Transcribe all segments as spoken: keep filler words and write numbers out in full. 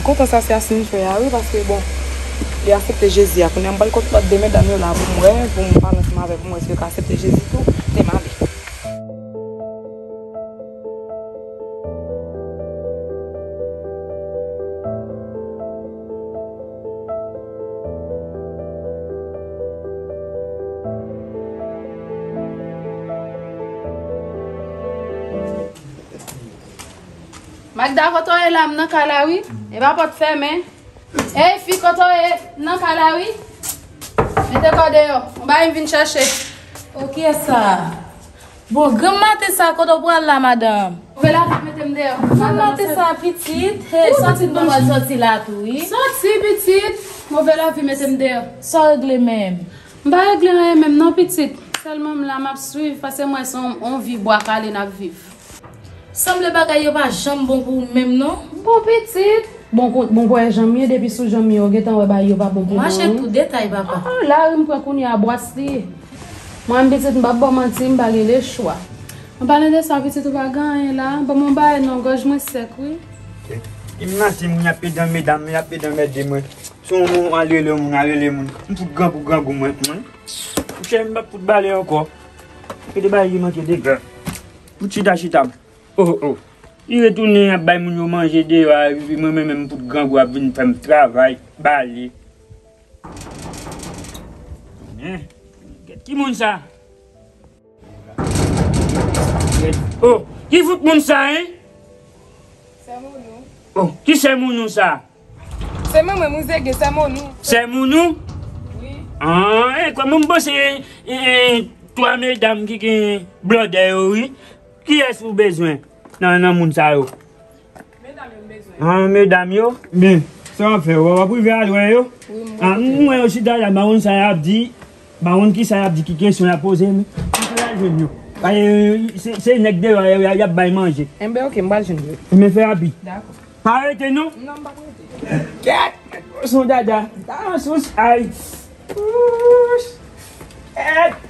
Kontan sa Yasmine fè a wi, paske bon, li aksepte Jezi a. Kounye a m pral kot lòt de medam yo la pou m wè, pou m pale ansanm avè, pou m wè si yo ka aksepte Jezi tou, te m ale. Magda, kote w ye la? M nan kay la wi. E pa pòt fèmen. Ey fi, kote w ye? M nan kay la wi. Mete kò deyò. Yon bagay m vin chèche. O kiyès sa? Bon, granm maten sa, kote w pral la, madanm? Move lavi, mete m deyò. Granm maten sa, pitit. Hey, sòti, m pral sòti la tou wi. Sòti, pitit. Move lavi, mete m deyò. Sa w regle menm? M pa regle anyen menm non, pitit. Sèlman m la, m ap swiv, paske m wè se yon, yon vi bwa kale n ap viv. Sanble bagay yo pa janm bon pou ou menm non. Bon pitit. Bon, ko- bon kwè janm ye, depi sou janm yo gentan wè bagay yo pa bon pou mwen. Mache pou detay, papa. Ah, lari m pran kounye a, bwas li ye. Mwen menm pitit, m p ap ba w manti, m pa gen lechwa. An palan de sa, pitit, ou pa gen anyen la. Ban m yon bagay non, gòj mwen sèk wi. Ki maten moun y ap pede anmède m, y ap pede anmède mwen. Se yon moun al rele moun, al rele moun. M fout grangou, grangou mwen, mwen. Mouche, m p ap fout bale ankò. Gen de bagay ki manke dega. Fout chita, chita m. Oh, oh. Li retounen ap bay moun yo manje deyò a, epi mwen menm, menm m fout grangou ap vin fè m travay, bale. Men, gèt ki moun sa? Gèt. Oh, ki fout moun sa, en? Sè Mounou. Oh, ki sè Mounou sa? Se mwen menm, Mounou Zege, sè Mounou. Sè Mounou? Wi. Ah, e, kòman m panse, e, e, twa medam ki gen blòdè yo, wi. Kiyès ou bezwen nan, nan moun sa yo? Medam yo m bezwen. Ah, medam yo? Byen, sa w ap fè? W ap rive al wè yo? Wi, m Ah, m wè yo chita la, m pa konn sa y ap di. M pa konn kisa y ap di, ki kesyon y ap poze, men m fè al jwenn yo. Ay, se, se nèg deyò a, y, y, y ap bay manje. Enben, oke, m pral jwenn yo. Men fè rapid. Dakò. Pa rete, non? Non, m p ap rete. Kèt! Kochon dada. Ay. Kèt!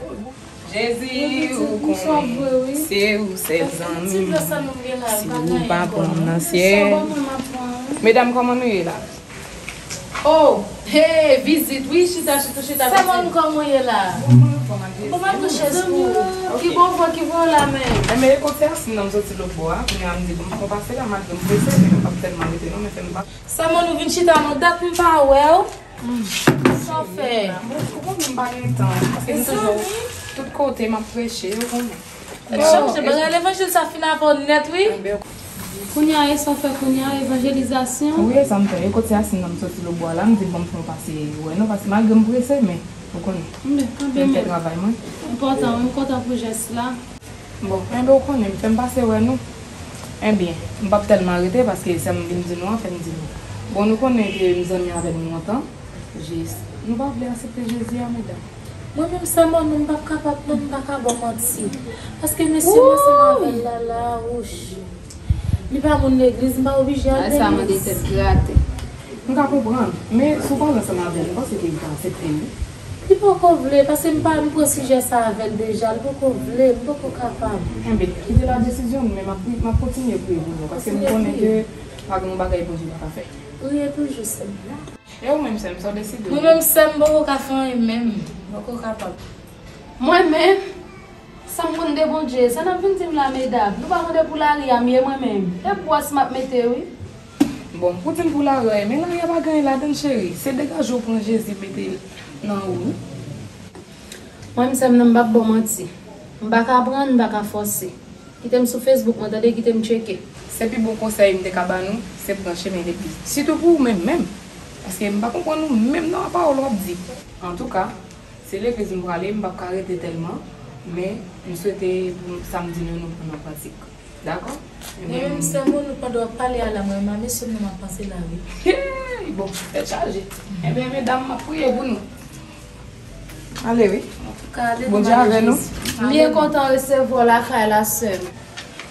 Jezi, ou konnen, se ou sèl zanmi m. Si ou pa pran m nan syèl. Medam, kòman nou ye la? Oh, hey, vizit, wi, chita, chita, chita. Sè Mounou, kòman w ye la? Bon, mwen anfòm ak Jezi. Bon, mwen tou chèz pou ou. Ki bon vwa, ki vwa w la menm? Enben, e kot se Yasmine nan m soti lòt bò a. Kounye a m di, bon, m fè yon pase la, malgre m prese, men m p ap tèlman rete non, men fè m pa. Sè Mounou, vin chita non, dat m pa wè w. Sa w fè? Bon, ou konnen m pa gen tan, paske m toujou tout kote, m ap preche, ou konnen. Chanje bagay, levanjil sa fin avè w nèt, wi. Kounye a, e sa w fè kounye a, evanjelizasyon? Wi, e sa m fè. E kot se Yasmine nan m soti lòt bò a la, m di, bon, m fè yon pase wè nou, paske malgre m prese, men, ou konnen, m fè travay mwen. Enpòtan, wi, m kontan pou jès la. Bon, enben, ou konnen, m fè m pase wè nou. Enben, m p ap tèlman rete, paske sè m vin di nou an, fè m di nou. Bon, nou konnen ke m zanmi avè nou lontan. Jis, nou pa vle aksepte Jezi a, medam. Mwen menm sèlman, non, m p ap kapab, non, m pa ka ba w manti. Paske mesye m ansanm avè l la, la, wouch. Li pa moun legliz, m pa oblije al legliz. Sa mande tèt grate. M ka konprann, men si w pale ansanm avè l, ou panse ke li ka aksepte l? Li poko vle, paske m pa, m pran sijè sa avè l deja, li poko vle, m poko kapab. Enben, kite l a desizyon l, men m ap, m ap kontinye priye pou nou, paske m konnen ke pa gen yon bagay Bondye pa ka fè. Priye toujou, sè m. E ou menm, sè m, sa w deside? Mwen menm, sè m, m poko ka fè anyen menm. M poko kapab. Mwen menm? Sa m konn de Bondye? Sa n ap vin di m la, medam? Nou pa konn de pou lari a m ye, mwen menm? E bwòs m ap mete, wi. Bon, pou di m pou lari a, men lari a pa gen anyen ladan l, cheri. Se degaje w pran Jezi mete l nan ou, wi. Mwen menm, sè m, non, m p ap ba w manti. M pa ka pran, m pa ka fòse. Kite m sou Facebook mwen, tande, kite m tcheke. Se pi bon konsèy m te ka ba nou, se pran chemen legliz. Sitou pou ou menm, menm. Paske m pa konprann ou menm nan pawòl w ap di. Antouka, se legliz m prale, m p ap ka rete tèlman, men m swete pou sa m di nou, nou pran nan pratik. Dakò? Mwen menm, sè m, nou pandan w ap pale a la, mwen, ma mesye m nan m ap pase la, wi. Hey, bon, tèt chaje. Enben, medam, m ap priye pou nou. Ale wi. Antouka, ale Bondye avè nou. M byen kontan resevwa w lakay la, sè m.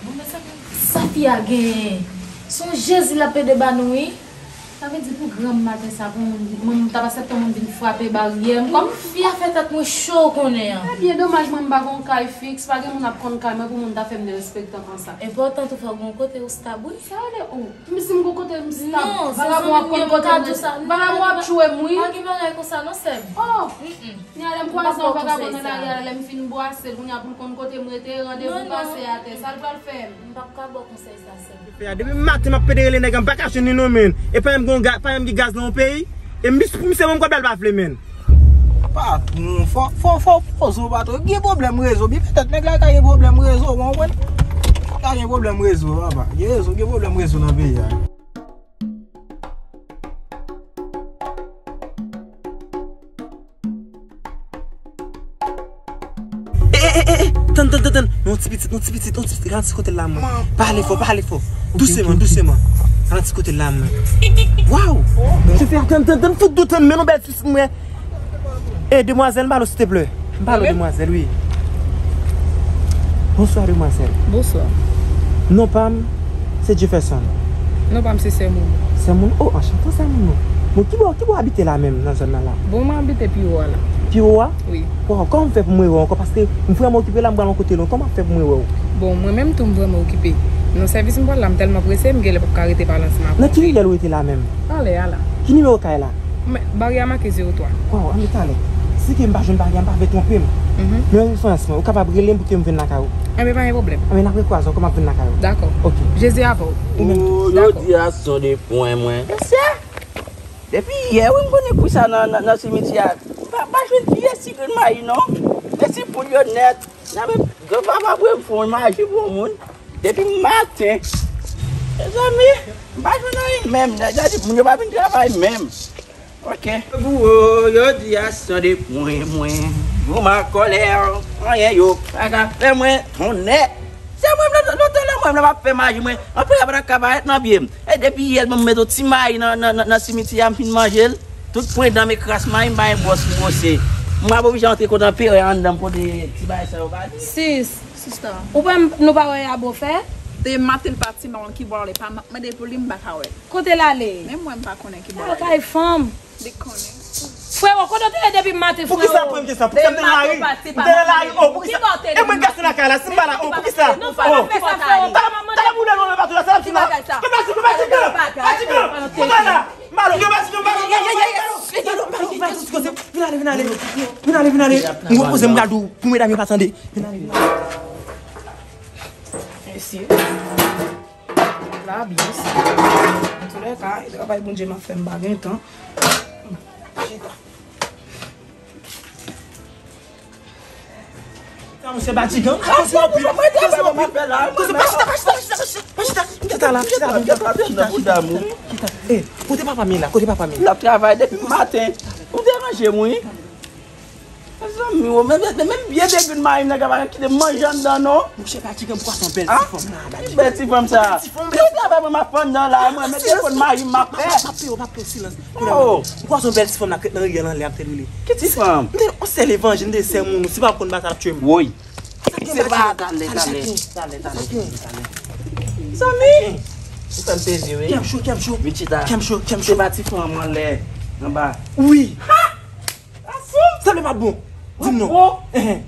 Bon, mezanmi, sa fi a genyen? Se yon Jezi l ap pede ba nou, wi. Sa vle di pou granm maten sa, pou moun, mwen, m t ap aksepte yon moun vin frape baryè m. Kòm fi a fè tèt mwen cho konnen an. Ebyen, domaj mwen m pa gen yon kay fiks, pa gen moun ap konn kay mwen pou moun ta fè m derespektan konsa. Enpòtan tou fò gen yon kote ou stab, wi. Sa vle, oh, m si m gon kote m stab. Non, se vagabon ap konn kote mwen. Vagabon ap tchwe m, wi. Pa gen bagay konsa non, sè m. Oh. Ni alè m kwaze yon vagabon nan lari a, lè m fin bwase l, kounye a pou l konn kote m rete, randevou pase atè. Sa l pral fè m? M p ap ka ba w konsèy sa, sè m. Fè a, depi maten m ap pede rele nèg la, m pa ka jwenn li non, menn. E pa menm gen ga-, pa menm gen gaz nan yon peyi. E m bis pou misye, menm kòb la l pa vle, menn. Patwon, fò, fò, fò poze w, patwon. Gen pwoblèm rezo. Byen petèt nèg la ka gen pwoblèm rezo, w konprann? Ka gen pwoblèm rezo, papa. Gen rezo, gen pwoblèm rezo nan peyi a. Eh, eh, eh, eh, eh, tann, tann, tann, tann. Yon ti pitit, yon ti pitit, yon ti pitit. Ralanti kote l la, mwen. Pale fò, pale fò. Douseman, douseman. Ralanti kote l la, mwen. Waw! Chofè, tann, tann, tann, fout dou tann, men yon bèl ti pitit, mwen. Eh, demwazèl, m pale w, silteplè. M pale w, demwazèl, wi. Bonswa, demwazèl. Bonswa. Non pa m, se Jefferson. Non pa m, se Sèmoun. Sèmoun? Oh, anchante, Sèmoun. Bon, ki bò, ki bò w abite la menm, nan zòn nan la? Bon, mwen abite pi wo a la. Pi wo a? Wi. Waw, kòman m fè pou m wè w ankò? Paske m vrèman okipe la, m pral yon kote lwen. Kòman m ap fè pou m wè w? Bon, mwen menm tou, m vrèman okipe. Nan sèvis m pral la, m tèlman prese, m genlè p ap ka rete pa lan ansanm ak ou. Nan ki ritèl ou rete la menm? Anlè a la. Ki nimewo kay la? Mwen, baryè a make zewo twa. Waw, anben talè. Si ke m pa jwenn baryè a, m pa vle twonpe m. Mhm. Men referans mwen, ou kapab rele m pou ke m vin lakay ou. Anben, pa gen pwoblèm. Anben, n ap rekwaze ankò, m ap vin lakay ou. Dakò. Ok. Jezi avè w. Ou menm tou. Oh, jodi a se yon de pwen mwen. Mesye, depi yè, wi, m konnen kou sa nan, nan, nan simityè a. M pa, pa jwenn pyès ti grenn mayi, non. Men ti poul yo nèt. Nan men, granpapa pou m fè yon maji pou yon moun. Depi maten. Mezanmi, m pa jwenn anyen menm. Dadi, moun yo pa vin travay menm. Ok. Pou yo, yo di a san de pwen mwen. Yo makòlè, anyen yo pa ka fè mwen tonnè. Se mwen, lòt, lòt lè mwen, m ap fè maji mwen. Anpil la pa t ka parèt nan pye m. E depi yè, m met yon ti mayi nan, nan, nan, nan simityè a, m fin manje l. Tout pwen dan m e kras mayi, m pa gen bwòs pou bwose. M ap oblije antre kontan pere anndan m pote ti bagay sa yo pa di. Sis, sista, ou pa, nou pa wè Yabo fè? Te maten l pati, m pa konn ki bò l ale, pa m ap mande pou li, m pa ka wè l. Kote l ale? Menm mwen, m pa konnen ki bò l ale. Al kay fanm. Li konnen. Frero, kote w te ye depi maten, frero? Poukisa w pran m kesyon? Poukisa m te nan lari? M te nan lari, oh, poukisa? E mwen gason lakay la, si m pa la, oh, poukisa? Nou pa nan fè sa, frero. Talè, talè, m woule nan bato la, se la m fin la. Fè bagay sa. Fè bagay sa, fè bagay sa. Fè bagay sa. Fè bagay sa. Malo, yo pa ti, yo pa ti, yo pa ti, yo pa ti. Vin ale, vin ale. Vin ale, vin ale. Mwen poze m gade w pou medam yo pa tande. Vin ale, vin ale. Mesye. La, byen. Antoulèka, e travay Bondye m ap fè m pa gen tan. Chita. Sa, monchè, fatigan. Koze anpil. Koze anpil. Koze, pa chita, pa chita, pa chita, pa chita. Chita la, chita la, chita, chita, chita. Eh, kote papa m ye la? Kote papa m ye? L ap travay depi maten. Ou deranje m, wi. Mezanmi, men, men, men, menm byen degout mayi m nan, pa kite m manje anndan, non. Monchè, fatigan, poukisa w bèl ti fanm la, fatigan? Bèl ti fanm sa. Bèl ti fanm, bèl ti fanm. Travay mwen, m ap fè anndan la, mwen, men telefòn mayi m, m ap fè. M ap peye w, m ap peye w, silans. Oh. Poukisa w bèl ti fanm la k ret nan riyèl anlè ap tèt woule? Ki ti fanm? M te, on sèl evanjil, m te sè moun, si pa konn batay ap tchwe m. Woy. Se pa talè, talè, talè, talè, talè. Zanmi! Ou fè m plezi, wi. Kè m cho, kè m cho. Vin chita. Kè m cho, kè m cho. Se pa ti fanm anlè, anba. Wi. Ha! Sa vle pa bon. Di m non.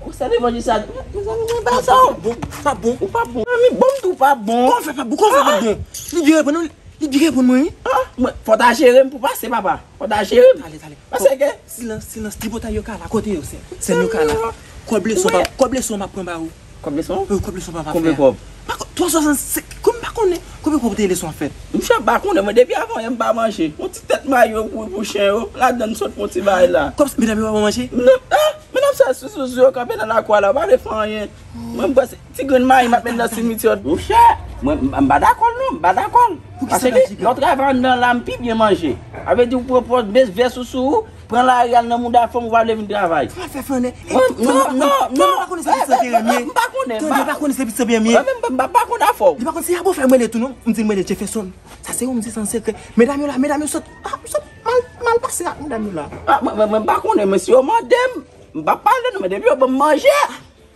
Ou se levanjil sa. Mezanmi, mwen pa sa. Pa bon, pa bon. Ou pa bon. Zanmi, bon, m tou pa bon. Kòman fè pa bon? Kòman fè pa bon? Li byen reponn, li byen reponn mwen, wi. Ah, mwen, fò ta jere m pou pase, papa. Fò ta jere m. Talè, talè. Paske silans, silans, tripotay yo ka la, kote yo, sè? Sè yo ka la. Kòb leson pa, kòb leson pa pran ba ou. Kòb leson? Wi, kòb leson pa, pa fè. Konbyen kòb? Pa ko-, twa swasannsenk, kòm m pa konnen. Konbyen kòb te leson an fèt? Monchè, m pa konnen, mwen depi avan yè m pa manje. Yon ti tèt mayi pou, pou chen yo, ladann sot yon ti bagay la. Kòb, medam yo pa manje? Non, ah, medam sa sou, sou, sou yo kanpe nan lakou a la, yo pa vle fè anyen. Mwen, m panse, ti grenn mayi m ap met nan simityè. Monchè, mwen, m, m pa dakò l non, m pa dakò l. Paske lè w travay anndan la, m pi byen manje. Sa vle di ou pran pòz, vès ou sou ou, pran lari al nan mouda fanm ou pa vle vin travay. Kòman fè flannè? Non, non, non, non. Tande, pa konnen se pitit Sanpyè m ye. M pa konnen. Tande, pa konnen se pitit Sanpyè m ye. Mwen menm, m pa, m pa konnen afè w. Li pa konn se Yabo fè m rele tou non. M di l m rele Jefferson. Sa se ou, m di se an sekrè. Medam yo la, medam yo sot. Ah, m sot mal, mal pase ak medam yo la. Ah, mwen, mwen, mwen pa konnen, men si yo mande m, m pa pale non, men depi yo ban m manje.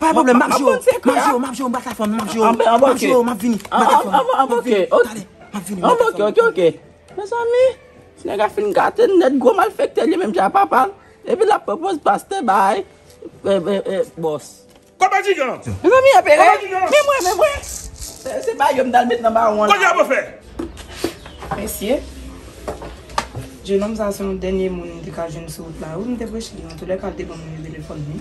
Pa gen pwoblèm, m ap jere w, m ap jere w, m ap jere w, m pa ka fanm, m ap jere w, m ap jere w, m ap vini, m pa ka fanm, m ap vini, talè, m ap vini, m pa ka fanm. Ok, ok, ok. Mezanmi, Nèg la fin gate n nèt, gwo malfektè li menm jan papa l. Epi l ap pran pòz pastè bay e, e, e, bòs. Kòb Madigan! Mezanmi, Anperè! Kòb Madigan! Men mwen, men mwen! Se, se bay yo m t al met nan bawon an. Kote y ap fè? Mesye, jenòm sa se yon dènye moun m te ka jwenn sou wout la wi, m te preche li. Antoulèka, l te ban m nimewo telefòn li.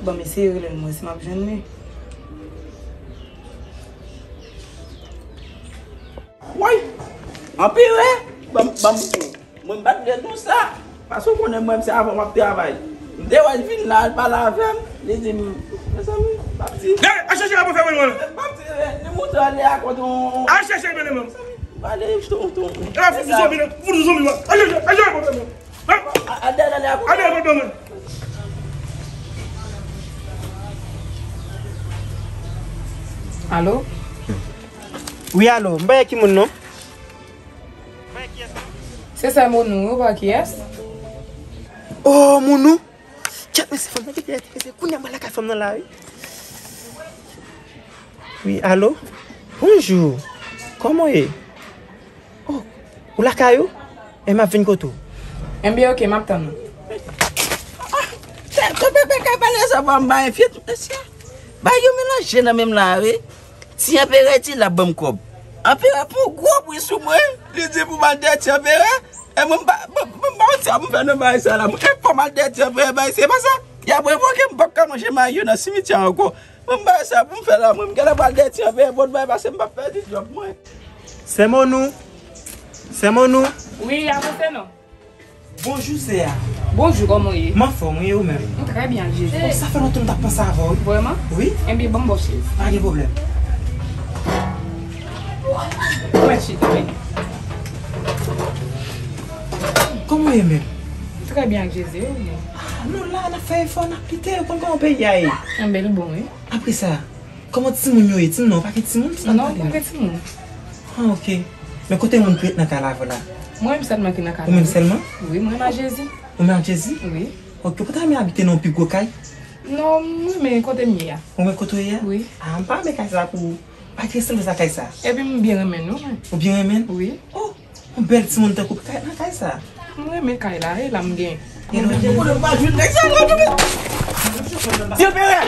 Ban m eseye rele l, m wè si m ap jwenn li. Woy! Anperè! Ban m, ban m di w. Mwen m pa t vle di w sa. Paske w konnen mwen, se avè w m ap travay. M te wè l vin la, l pale avè m. Li di m, mezanmi, m p ap di. Gade, al chèche la pou fè mwen, mwen. M p ap di, li moutre ale a kote yon. Al chèche l, mezanmi. M pale tou, tou. E la, fout zonbi, non. Fout zonbi, mwen. Al chèche, al chèche la pou fè mwen. Al dèyè nan lè a kote. Al dèyè kote mwen. Alo? Wi, alo. M pa wè ki moun, non. Se sè Monou, ou pa kiyès? Oh, Monou! Tchèt, men se fanm nan ki te rete, men se kounye a mwen lakay fanm nan la, wi. Wi, alo? Bonjou. Kòman w ye? Oh, ou lakay ou? E m ap vin kote w. Enben, oke, m ap tann ou. Ah, tè, tè, tè, tè, kay pale sa, pa m ba enfyèt, mesye. Bay yo melanje nan menm la, wi. Ti Anperè di l ap ban m kòb. Anperè pran gwo pri sou mwen. Li di pou m al dèyè Ti Anperè. E mwen, m pa, mwen, mwen, m pa wè sa pou m fè nan bagay sa la. E fò m al dèyè Ti Anperè, bagay se pa sa. Y ap revoke m, m p ap ka manje mayi yo nan simityè ankò. Mwen, m pa wè sa pou m fè la. Mwen, m genlè pral dèyè Ti Anperè, bon, bagay pase m p ap pèdi djòb mwen. Sè Monou. Sè Monou. Wi, avanse non. Bonjou, sè a. Bonjou, kòman w ye? M anfòm, wi, ou menm? M trè byen, ak Jezi. Bon, sa fè lontan m t ap panse avè w, wi. Vrèman? Wi. Enben, ban m ba w chèz. Pa gen pwoblèm. Mwen chita, wi. Kòman w ye menm? M trè byen, ak Jezi, wi, ou menm? Ah, nou la, n ap fè efò, n ap lite, ou konn kòman peyi a ye. Enben, l bon, wi. Apre sa, kòman timoun yo ye? Timoun nan, ou pa gen timoun? Non, m pa gen timoun. Ah, ok. Men kote moun ki ret nan kay la avè w la? Mwen menm sèlman ki nan kay la. Ou menm sèlman? Wi, mwen menm ak Jezi. Ou menm ak Jezi? Wi. Ok, ou pa ta renmen abite nan yon pi gwo kay? Non, mwen renmen kote m ye a. Ou renmen kote w ye a? Wi. Ah, m pa renmen kay sa pou ou. Pa gen sans nan kay sa. Epi m byen renmen l, non, mwen. Ou byen renmen l? Wi. Oh, yon bèl timoun tankou w ka ret nan kay sa. Mwen renmen kay la, e la m gen. Ti Anperè!